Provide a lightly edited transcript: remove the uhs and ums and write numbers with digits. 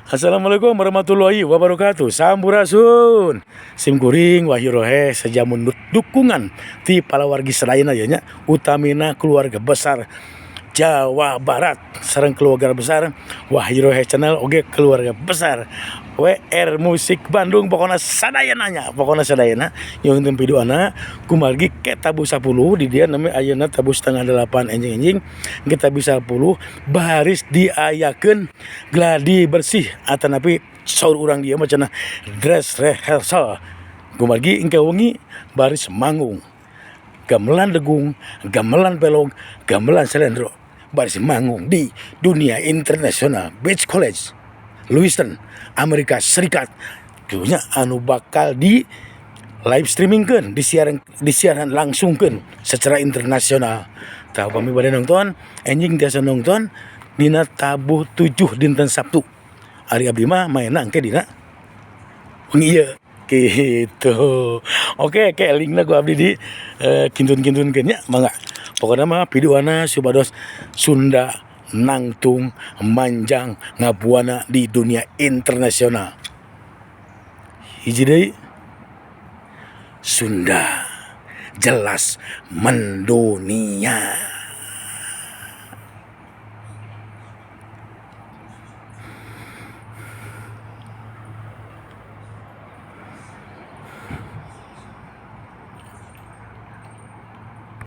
Assalamualaikum warahmatullahi wabarakatuh. Sampurasun. Sim kuring Wahyu Rohe seja mundut dukungan ti palawargi sadayana ieu nya, utamina keluarga besar Jawa Barat sareng keluarga besar Wahyu Rohe Channel oge keluarga besar WR Musik Bandung, pokona sadayana nya, pokona sadayana nyuhunkeun piduana kumargi ke tabuh 10 di dieu nami ayeuna tabuh setengah delapan enjing-enjing ke tabuh 10 baris diayakeun gladi bersih atanapi saur urang dieu mah cenah dress rehearsal, kumargi engke wengi baris manggung gamelan degung, gamelan pelog, gamelan salendro baris manggung di dunia internasional Beach College, Lewiston, Amerika Serikat nya, anu bakal di live streamingkeun, disiaran disiaran langsungkeun secara internasional. Tah, upami bade nonton enjing tiasa nonton dina tabuh 7 dinten Sabtu. Ari abdi mah maenna engke dina wengi ieu gitu. Oke, ke linkna ku abdi di kintun-kintunkeun nya, mangga. Pokona mah piduana supados Sunda nangtung manjang ngabuana di dunia internasional. Hiji deui, Sunda jelas mendunia.